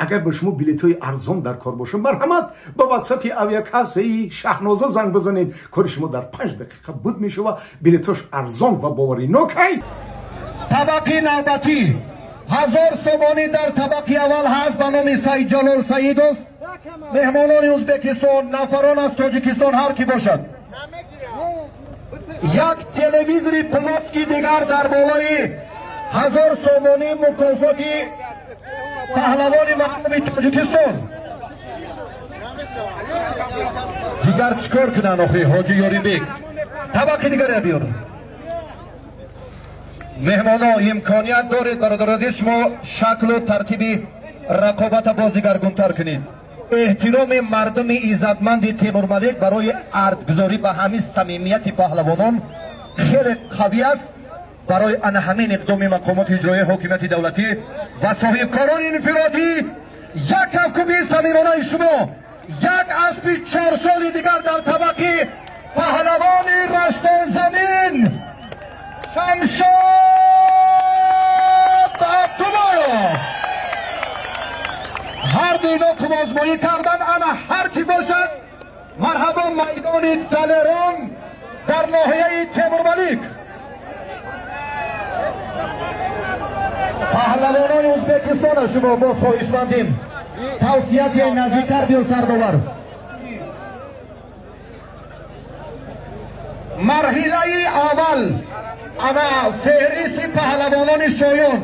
Агар ба шумо билетҳои арзон дар кор бошад, марҳамат, ба ватсапи авиакассаи Шаҳноза занг бизанед. Кори шумо дар 5 дақиқа буд мешавад. Билетҳош арзон ва боваринок. Ай табақи навбатӣ 1000 сомонӣ дар табақи аввал ҳаст ба номи Саидҷалол Саидов. Меҳмонони Ӯзбекистон, нафарон аз Тоҷикистон, ҳар ки бошад. Як телевизори плоский дигар дар болои 1000 сомонӣ мукофоти паҳлавони мардуми Тоҷикистон. Дигар чӣ кор кунанд охи Ҳоҷи Ёрибек? Табақи дигаре биёр. Меҳмоно, имконият доред, бародари азиз, шумо шаклу тартиби рақобата боз дигаргунтар кунед. Эҳтироми мардуми иззатманди Темурмалик барои ардгузорӣ ба ҳамин самимияти паҳлавонон хеле қавӣ аст. Барои ана ҳамин иқдоми мақомоти иҷроияи ҳокимияти давлатӣ ва соҳибкорони инфиродӣ як кафкӯбии самимонаи шумо, як аспи 4 соли дигар дар табақи паҳлавони Раштонзамин Шамшод Абдуллоев. Ҳар ду ино қувозмоӣ кардан. Ана ҳар ки бошад, марҳабо, майдони Далерон дар ноҳияи Темурмалик. Паҳлавонони Ӯзбекистона, шумо боз хоҳишмандем, тавсияти наздиктар биё, сардовар. Марҳилаи аввал, ана феҳристи паҳлавонони шоён.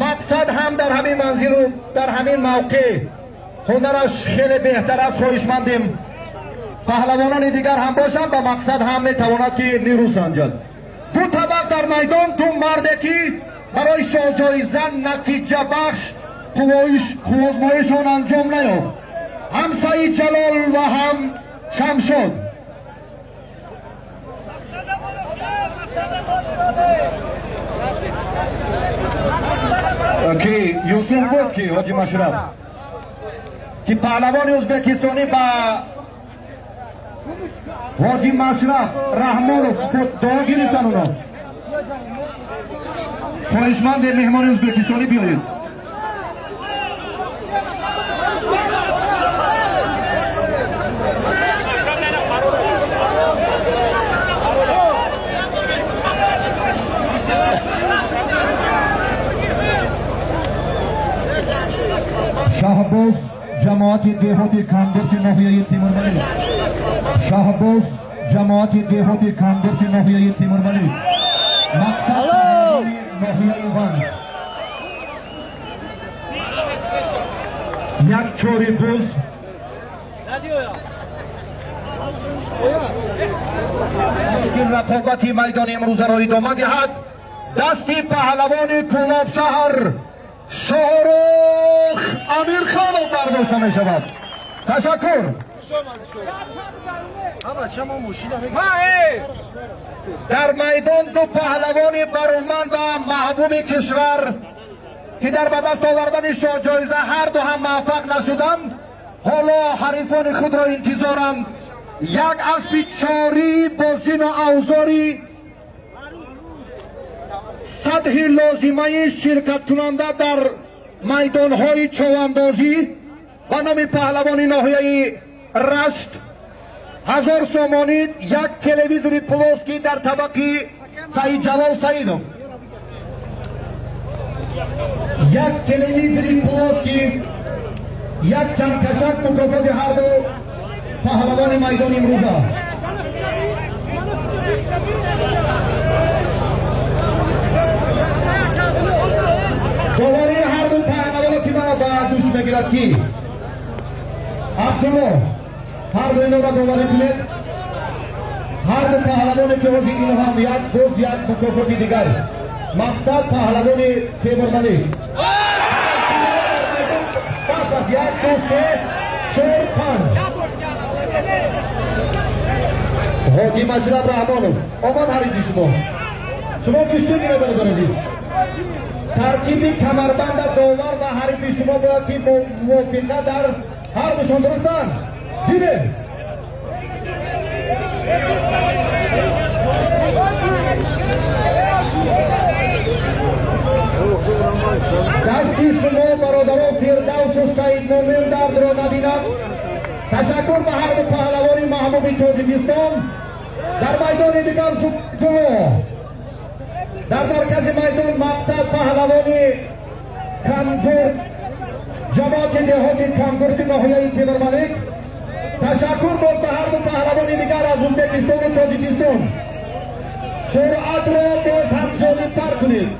Мақсад ҳам дар ҳамин манзилу дар ҳамин мавқеъ ҳунараш хеле беҳтар аст. Хоҳишмандем, паҳлавонони дигар ҳам бошанд, ба мақсад ҳам метавонад ки нирӯ санҷад. Ду табақ дар майдон, ду марде ки барои шоҳҷоиза натиҷабахш қувозмоишон анҷом наёфт, ҳам Саид Ҷалол ва ҳам Шамшод. Ки Юсуф буд, ки Ҳоҷи Машраф, ки паҳлавони ӯзбекистонӣ ба Ҳоҷи Машраф Раҳмонов дуо гирифтан оно. Хоҳишманде, меҳмони ӯзбекистонӣ биёед. Шаҳбоз, ҷамоати деҳоти Кандурти ноҳияи Тимурмалик. Шаҳбоз, ҷамоати деҳоти Кандурти ноҳияи Тимурмалик. Мақсад, ноҳияи Ванҷ. Як чори буз ин рақобати майдони имрӯзаро идома диҳад. Дасти паҳлавони Кӯлобшаҳр Шоҳрух Амирхонов бардошта мешавад. Ташаккур. Дар майдон ду паҳлавони бароманд ва маҳбуби кишвар, ки дар ба даст овардани шоҳҷоиза ҳар ду ҳам муваффақ нашуданд, ҳоло ҳарифони худро интизоранд. Як аспи чорӣ бо зину авзори сатҳи лозимаи ширкаткунанда дар майдонҳои човандозӣ ба номи паҳлавони ноҳияи Рашт 1000 сомонӣ, як телевизори плоский дар табақи Саидҷалол Саидов, як телевизори плоский, як чандкашак мукофоти ҳарду паҳлавони майдони имрӯза. Доварии ҳарду паҳлавоно ки мара ба дӯш мегирад, ки Абдулло, ҳарду инора доварӣ кунед. Ҳарду паҳлавоне ки ҳозир ино ҳам як боз як мукофоти дигар. Мақсад, паҳлавони Темурмалик. Бас, бас, як, ду, се, чор, панҷ. Ҳоҷи Машраб Раҳмонов омад, ҳарифи шумо. Шумо гӯштӣ гиред, бародари азиз. Тартиби камарбанда довар ва ҳарифи шумо бояд ки мувофиқа дар ҳар душон дурустанд. Дидем. Дасти шумо бародарон Фирдавсу Саидмӯмин дардро набинад. Ташаккур ба ҳар ду паҳлавони маҳбуби Тоҷикистон. Дар майдони дигар ду дар маркази майдон Мақсад паҳлавони Кангурт, ҷамоати деҳоти Кангурти ноҳияи Темурмалик. Ташаккур бод ба ҳар ду паҳлавони дигар аз Ӯзбекистону Тоҷикистон. Суръатро боз ҳам ҷолибтар кунед.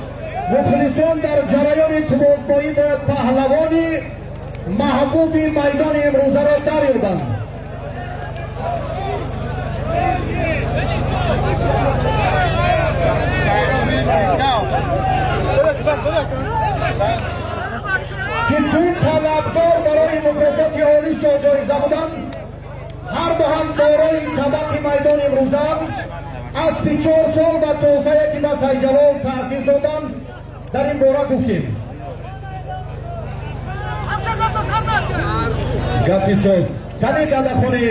Мухлисон дар ҷараёни тубозбоӣ бояд паҳлавони маҳбуби майдони имрӯзаро дарёбанд. Ки ду талабгор барои мукофоти олӣ ҷоиза буданд, ҳар ду ҳам дорои табақи майдони имрӯзаанд. Аспи 4 сол ва тӯҳфае ки ба Сайҷалол таъсис доданд, дар ин бора гуфтем. Гапи соз кани Дадахони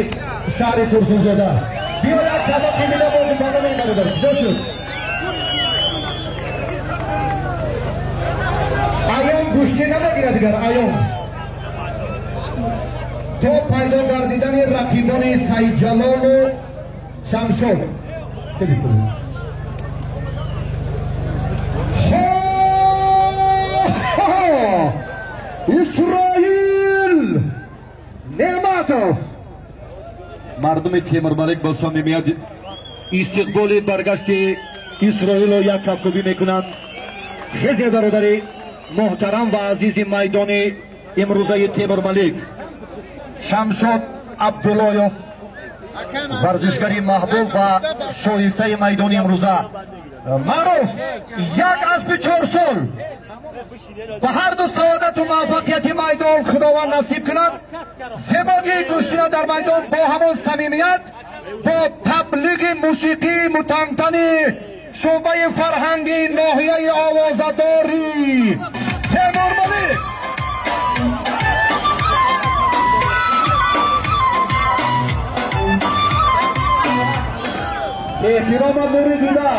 шаҳри Турсунзода биё як табақи дига бози барнома бародар куҷо шуд? Аём гӯштӣ намегирад дигар аём то пайдо гардидани рақибони Сайҷалолу Шамшод. Исроил Неъматов. Мардуми Темурмалик бо самимият истиқболи баргашти Исроилро як кафкӯбӣ мекунанд. Хеле бародари муҳтарам ва азизи майдони имрӯзаи Темурмалик, Шамшод Абдуллоев, варзишгари маҳбуб ва шоистаи майдони имрӯза. Маъруф як аспи 4 сол ба ҳар ду саодату муваффақияти майдон Худованд насиб кунад. Зебогии гӯштина дар майдон бо ҳамон самимият, бо таблиғи мусиқии мутантани шӯъбаи фарҳанги ноҳияи овозадори Темурмалик. Эҳтиромат нури дида,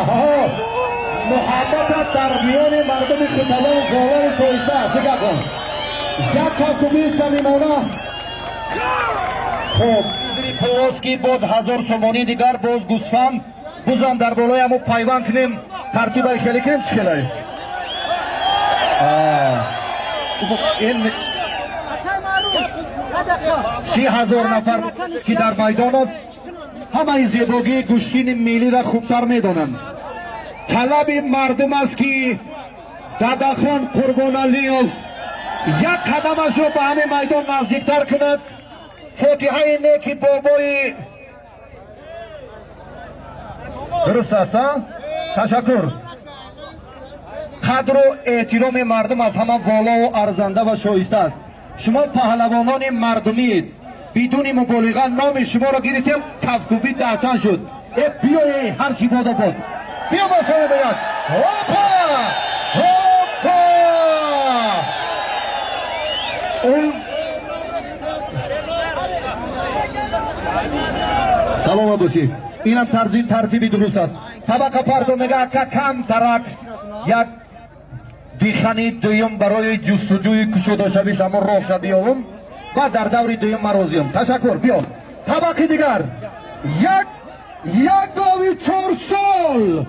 муҳаббатат дар миёни мардуми хуталон голони шоиста аст. Дигар кун як кафкӯбии самимона. Хуб, плоски боз 1000 сомонӣ дигар, боз гӯсфанд бузам дар болои ҳамо пайванд кунем, тартибаи хеле кунем. Чӣ хелай ин 30,000 нафар ки дар майдон аст, ҳамаи зебогии гӯштини миллиро хубтар медонанд. Талаби мардум аст ки Дадахон Қурбоналиев як қадамашро ба ҳамин майдон наздиктар кунад. Фотиҳаи неки бобои дуруст аст. Ташаккур. Қадру эҳтироми мардум аз ҳама волову арзанда ва шоиста аст. Шумо паҳлавонони мардумиед. Бидуни муболиға номи шуморо гирифтем, кафкӯбӣ даҳчанд шуд. Э биёе ҳар чӣ бодо бод. Биё бо шумо бояд. Ҳопа! Ҳопа! Он саломат бошед. Инам тартиби дуруст аст. Табақа пардо мега ака кам тарак як дихани дуюм барои ҷустуҷӯи кушодашавиш ҳамон роҳша биёвум ва дар даври дуюм ман розиям. Ташаккур. Биё табақи дигар. Як гови 4 сол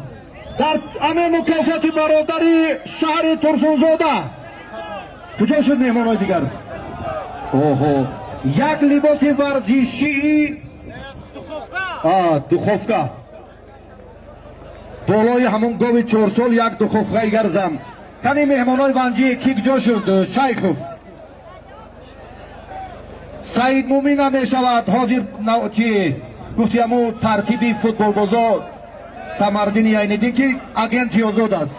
дар аме мукофоти бародари шаҳри Турсунзода. Куҷо шуд меҳмонҳои дигар? Оҳо, як либоси варзишии духовка болои ҳамон гови 4 сол як духовкаи гарзам. Кани меҳмонҳои ванҷӣ ки куҷо шуд? Шайхов Саидмӯмин намешавад ҳозир. Чи гуфти ҳамо тартиби футболбозо Самардини Яйниддин ки агенти озод аст.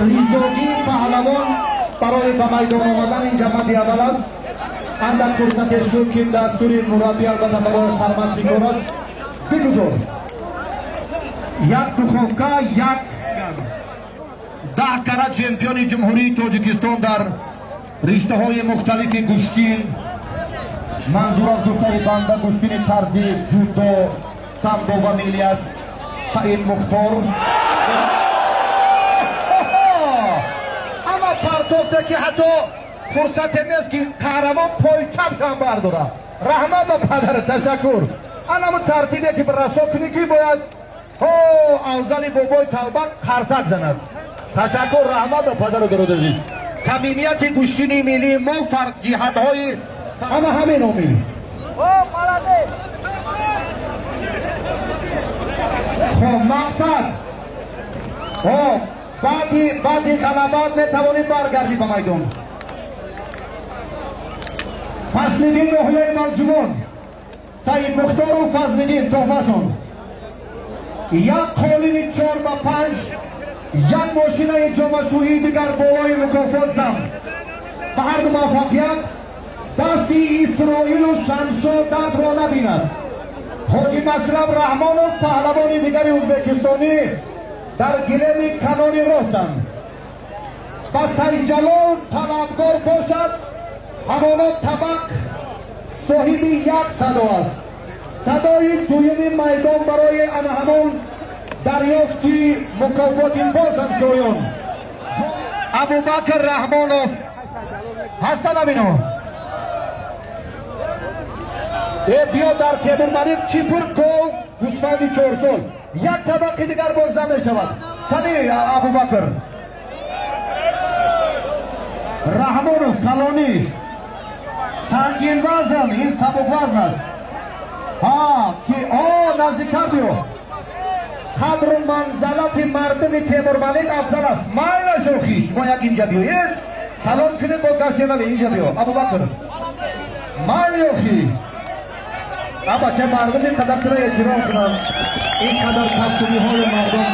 Ризогии паҳлавон барои ба майдон омадан ин ҷамъати аввал аст. Андак фурсате шуд, ки дастури мураббӣ албатта барои сармашқи кор аст. Бигузор. Як духовка, як 10 карат чемпиони Ҷумҳурии Тоҷикистон дар риштаҳои мухталифи гӯштин. Манзур аз гуфтаи банда гӯштини тарзи ҷудо, самбо ва миллӣ аст. Саид Мухтор. Ама партофте, ки ҳатто фурсате нест, ки қаҳрамон пои чапшам бардорад. Раҳмат ба падара, ташаккур. Анамо тартибе, ки расо кунӣ, ки бояд ҳо авзали бобои талбак қарсак занад. Ташаккур, раҳмат ба падару бародари. Самимияти гӯштини миллии мо фарқҷиҳатҳои ҳама ҳамин омил. Хоб, мақсад. Хоб, баъди ғалабат метавонӣ баргардӣ ба майдон. Фазлиддин, ноҳияи Малҷувон. Саид Мухтору Фазлиддин тӯҳфашон. Як қолини 4 ба 5, як мошинаи ҷомашӯии дигар болои мукофот зам. Ба ҳарду муваффақият, дасти Исроилу Шамшо дардро набинад. Ҳоҷи Машраб Раҳмонов, паҳлавони дигари ӯзбекистонӣ, дар гилеми канори ростанд. Ба Сайҷалол талабгор бошад, ҳамоно табақ соҳиби як садо аст. Садои дуюми майдон барои ана ҳамон дарёфти мукофоти бозам шоён. Абубакр Раҳмонов ҳастан амино. Э, биё, дар Темурмалик чӣ пур гов, гӯсфанди чорсол. Як табақи дигар боз зам мешавад. Кани Абубакр Раҳмонов калонӣ, сангинвазн, ин сабуквазн аст. Ҳа, ки о наздиктар биё. Қадру манзалати мардуми Темурмалик афзал аст. Майлаш, охиш, мо як инҷа биёед, салом кунед, бо гаште нави инҷа биё, Абубакр. Майли, охи. Аба, ча мардум ин қадар туро эҳтиром кунанд, ин қадар кафкубиҳои мардум.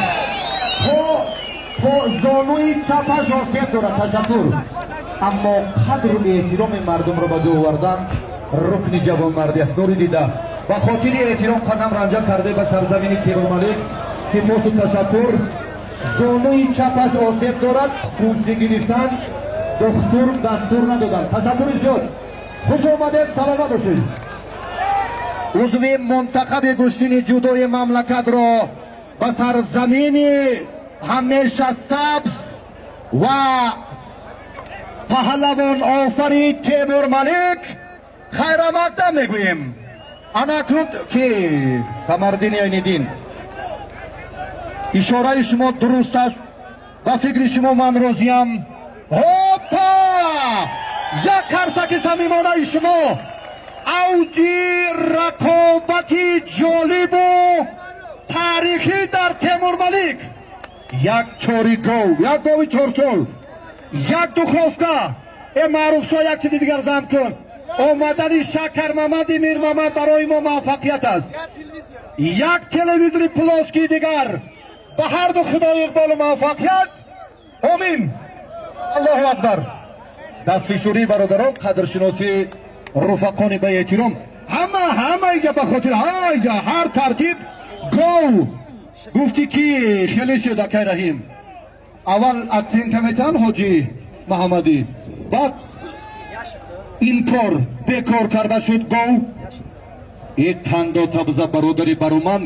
По зонуи чапаш осеб дорад, ташаккур. Аммо қадру эҳтироми мардумро ба ҷо овардан рукни ҷавонмардӣ аст. Нури дида, ба хотири эҳтиром қадам ранҷа карда ба сарзамини Темурмалик, сипосу ташаккур. Зонуи чапаш осеб дорад, гӯштӣ гирифтан духтур дастур надоданд. Ташаккури зиёд, хуш омадед, саломат бошед. Узви мунтахаби гӯштини ҷудои мамлакатро ба сарзамини ҳамеша сабз ва паҳлавонофари Темурмалик хайрамақдам мегӯем. Анакнун ки Самардини Айниддин, ишораи шумо дуруст аст, ба фикри шумо ман розиям. Ҳопа, як қарсаки самимонаи шумо. Авҷи рақобати ҷолибу таърихӣ дар Темурмалик. Як чори гов, як гови чорсол, як духовка. Э, Маъруфшо, як чизи дигар зам кун. Омадани Шакармамади Мирмамад барои мо муваффақият аст. Як телевизори плоский дигар. Ба ҳарду худои иқболу муваффақият, омин. Аллоҳу акбар. Дастфишурӣ, бародарон, қадршиносии руфақони ба эҳтиром. Ҳама ҳама иҷа ба хотир ҳа ҳар тартиб гов гуфтӣ, ки хеле шуд. Акай Раҳим, аввал оценка метаҳанд ҳоҷи Маҳаммадӣ, баъд ин кор бекор карда шуд. Гов э тандота биза, бародари бароман,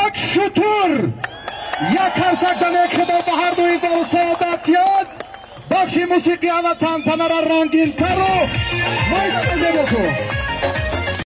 як шутур, як қарсак даме. Худо ба ҳарду иқболу саодат ёд. Бахши мусиқӣ ҳама тантанара рангинтару майдона зебо кун.